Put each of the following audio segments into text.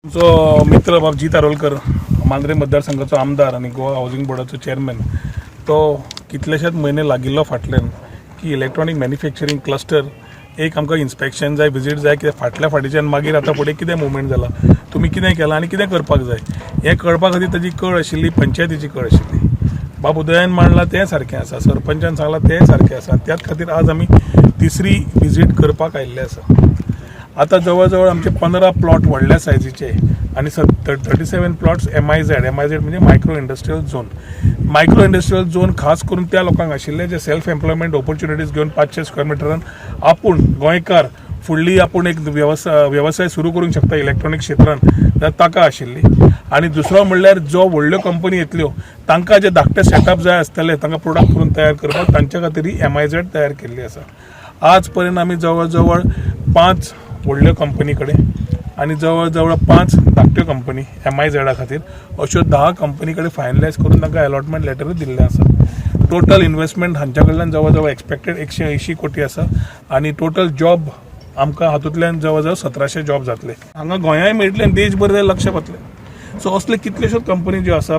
तुमचो मित्र बाब जीत आरोलकर, मांद्रे मतदारसंघाचो आमदार आनी गोवा हावजींग बोर्डाचो चेअरमॅन, तो कितलेशेच म्हयने लागिल्लो फाटल्यान की इलेक्ट्रॉनीक मॅन्युफॅक्चरींग क्लस्टर एक आमकां इन्स्पेक्शन जाय, विजीट जाय, कित्याक फाटल्या फाटीच्यान मागीर आतां फुडें कितें मुवमेंट जाला, तुमी कितें केलां आनी कितें करपाक जाय हें कळपा खातीर ताजी कळ आशिल्ली, पंचायतीची कळ आशिल्ली. बाब उदयान मांडलां तें सारकें आसा, सरपंचान सांगलां तें सारकें आसा. त्याच खातीर आज आमी तिसरी विजीट करपाक आयिल्ले आसा. आतां जवळ जवळ आमचे 15 प्लॉट व्हडल्या सायजीचे आनी 37 plots MIZ. MIZ म्हणजे micro industrial zone. Micro industrial zone खास करून त्या लोकांक आशिल्ले जे सेल्फ एम्प्लॉयमेंट ऑपॉर्च्युनिटीज घेवन 500 स्क्वेअर मिटरान आपूण गोंयकार फुडली आपूण एक वेवसाय सुरू करूंक शकता इलेक्ट्रॉनीक क्षेत्रान जाल्यार ताका आशिल्ली. आनी दुसरो म्हणल्यार जो व्हडल्यो कंपनी येतल्यो, तांकां जे धाकटे सेटअप जाय आसतले, तांकां प्रोडक्ट करून तयार करपाक, तांच्या खातीर ही एमआयझेड तयार केल्ली आसा. आज पर्यंत आमी जवळ जवळ पांच व्हडल्यो कंपनी कडेन आनी जवळ जवळ पांच धाकट्यो कंपनी एमआयझेडा खातीर, अश्यो 10 कंपनी कडेन फायनलायज करून तांकां अलॉटमेंट लेटरूय दिल्लें आसा. टोटल इन्वेस्टमेंट हांच्या कडल्यान जवळ जवळ एक्सपेक्टेड 180 कोटी आसा आनी टोटल जॉब आमकां हातूंतल्यान जवळ जवळ 1700 जॉब जातले. हांगा गोंयांय मेळटले आनी देशभर जाल्यार लक्ष वतलें. सो असले कितलेश्योच कंपनी ज्यो आसा,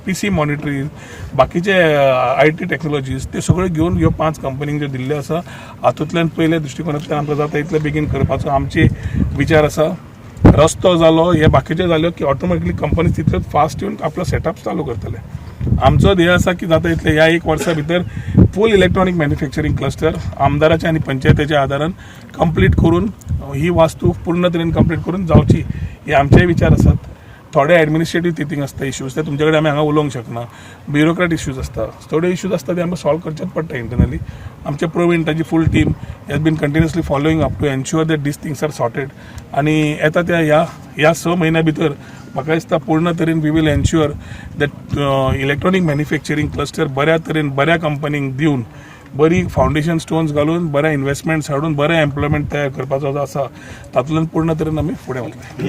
पीसी मॉनिटरींग, बाकीचे IT technologies, ते सगळे घेवन ह्यो पांच कंपनींक ज्यो दिल्ल्यो आसा, हातूंतल्यान पयल्या दृश्टिकोनांतल्यान आमकां जाता इतले बेगीन करपाचो आमचे विचार आसा. रस्तो जालो, हे बाकीचे जाल्यो की ऑटोमॅटिकली कंपनी तितल्योच फास्ट येवन आपलो सेटअप चालू करतले. आमचो ध्येय आसा की जाता इतले ह्या एक वर्सा भितर फूल इलेक्ट्रॉनीक मॅन्युफॅक्चरींग क्लस्टर आमदाराच्या आनी पंचायतीच्या आदारान कंप्लीट करून, ही वास्तू पूर्ण तरेन कंप्लीट करून जावची हे आमचेय विचार आसात. थोडे एडमिनिस्ट्रेटीव थिंग आसता, इश्यूज, ते तुमचे कडेन आमी हांगा उलोवंक शकना. ब्युरोक्रेट इश्यूज आसता, थोडे इश्यूज आसता, ते आमकां सॉल्व करचेच पडटा इंटरनली. आमचे प्रवीण, ताजी full team has been continuously following up to ensure that these things are sorted. आनी येता त्या ह्या ह्या 6 म्हयन्या भितर म्हाका दिसता पूर्ण तरेन we will ensure that electronic manufacturing cluster बऱ्या तरेन बऱ्या कंपनींक दिवन, बरी फावंडेशन स्टोन्स घालून, बरें इन्वेस्टमेंट्स हाडून, बरें एम्प्लॉयमेंट तयार करपाचो जो आसा, तातूंतल्यान पूर्ण तरेन आमी फुडें वतले.